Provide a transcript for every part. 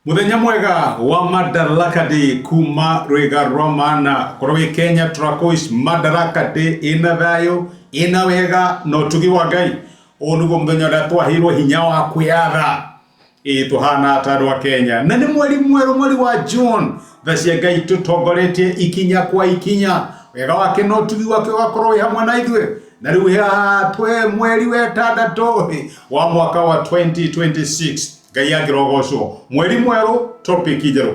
Muthenya mwega wa Madaraka Day kuma rwĩga rwa mana korwo wĩ Kenya tũrakũic Madaraka Day ĩna thayũ ĩna wega na ũtugi wa Ngai. Ũũ nĩguo mũthenya ũrĩa twaheirwo hinya wa kwĩyatha. Ĩĩ tũhana ta andũ a Kenya na nĩ mweri mwerũ, mweri wa June. Tha cia Ngai tũtongoretie ikinya kwa ikinya, wega wake na ũtugi wake ũgakorwo wĩ hamwe na ithuĩ. Na rĩu haha twĩ mweri wa ĩtandatũ wa mwaka wa 2026. Ngai angĩrogocwo. Mweri mwerũ, topic njerũ.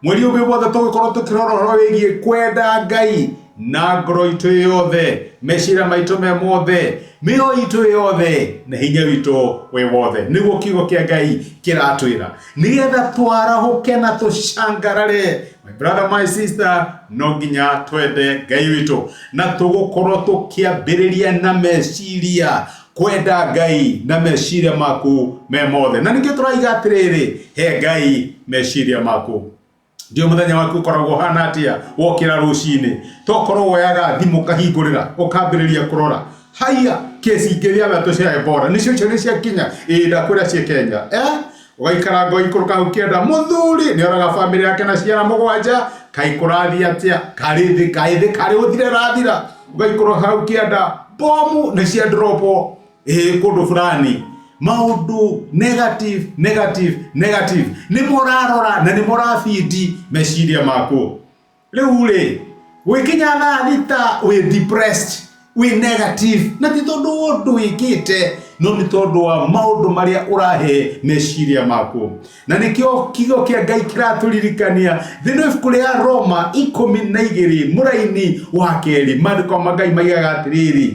Mweri ũyũ wothe tũgĩkorwo tũkĩrora ũhoro wĩgiĩ kwenda Ngai na ngoro itũ yothe, meciria maitũ me mothe, mĩoyo itũ yothe na hinya witũ wĩ wothe. Nĩguo kiugo kĩa Ngai kĩratwĩra. Nĩgetha twarahũke na tũcangarare, my brother, my sister, no nginya twende Ngai witũ. Na tũgũkorwo tũkĩambĩrĩria na meciria kwenda Ngai na meciria maku me mothe. Na ningĩ tũraiga atĩrĩrĩ, he Ngai meciria maku. Ndio mũthenya waku ũkoragwo ũhana atĩa wokĩra rũcinĩ? Tokorwo woyaga thimũ ũkahingũrĩra ũkambĩrĩria kũrora haiya kesi ingĩ cia cia Ebola nĩcio icio nĩ ciakinya, ĩĩ ndakwĩra ciĩ Kenya, eh? Ũgaikara ngoikũrũka hau kĩanda, mũthuri nĩ oraga bamĩrĩ yake na ciana mũgwanja, kaĩ kũrathiĩ atĩa, karĩ thĩ kaĩ thĩ karĩ ũthire rathira. Ũgaikũrũka hau kĩanda, bomu nĩ cia dropwo ĩĩ kũndũ fulani. Maũndũ negative negative negative nĩ mũrarora na nĩ mũrabindi meciria maku. Rĩu rĩ, gwĩkinya thaa 6 wĩ depressed, wĩ negative, na ti tondũ wa ũndũ wĩkĩte, no nĩ tondũ wa maũndũ marĩa ũrahe meciria maku. Na nĩkĩo kiugo kĩa Ngai kĩratũririkania thĩinĩ wa ibuku rĩa Roma 12 mũraini wa 2, maandĩko ma Ngai maigaga atĩrĩrĩ,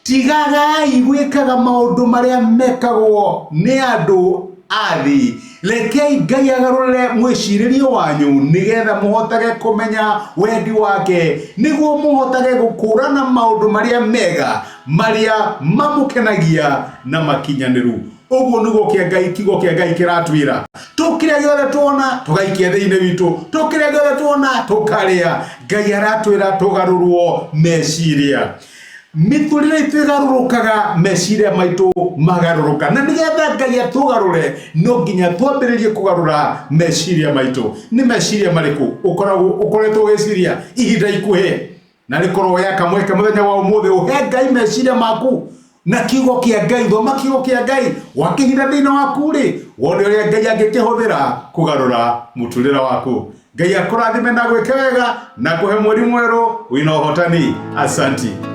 Tigagai gwĩkaga maũndũ marĩa mekagwo nĩ andũ a thĩ. Rekei Ngai agarũrĩre mwĩcirĩrie wanyu nĩgetha mũhotage kũmenya wendi wake, nĩguo mũhotage gũkũũrana maũndũ marĩa mega, marĩa mamũkenagia na makinyanĩru. Ũguo nĩguo kĩa Ngai, kiugo kĩa Ngai kĩratwĩra. Tũkĩrĩa gĩothe tuona tũgaikia thĩinĩ witũ, tũkĩrĩa gĩothe tuona tũkarĩa. Ngai aratwĩra tũgarũrwo meciria. Mĩtũrĩre itũ ĩgarũrũkaga, meciria maitũ magarũrũka. Na nĩgetha Ngai atũgarũre, no nginya twambĩrĩrie kũgarũra meciria maitũ. Nĩ meciria marĩkũ ũkoragwo ũkoretwo ũgĩciria ihinda ikuhĩ? Na rĩkorwo woya kamweke mũthenya wa ũmũthĩ ũhe Ngai meciria maku na kiugo kĩa Ngai. Thoma kiugo kĩa Ngai wakĩhinda thĩinĩ waku rĩ, wone ũrĩa Ngai angĩkĩhũthĩra kũgarũra mũtũrĩre waku. Ngai akũrathime na gwĩke wega na kũhe mweri mwerũ wĩna ũhotani. Asanti.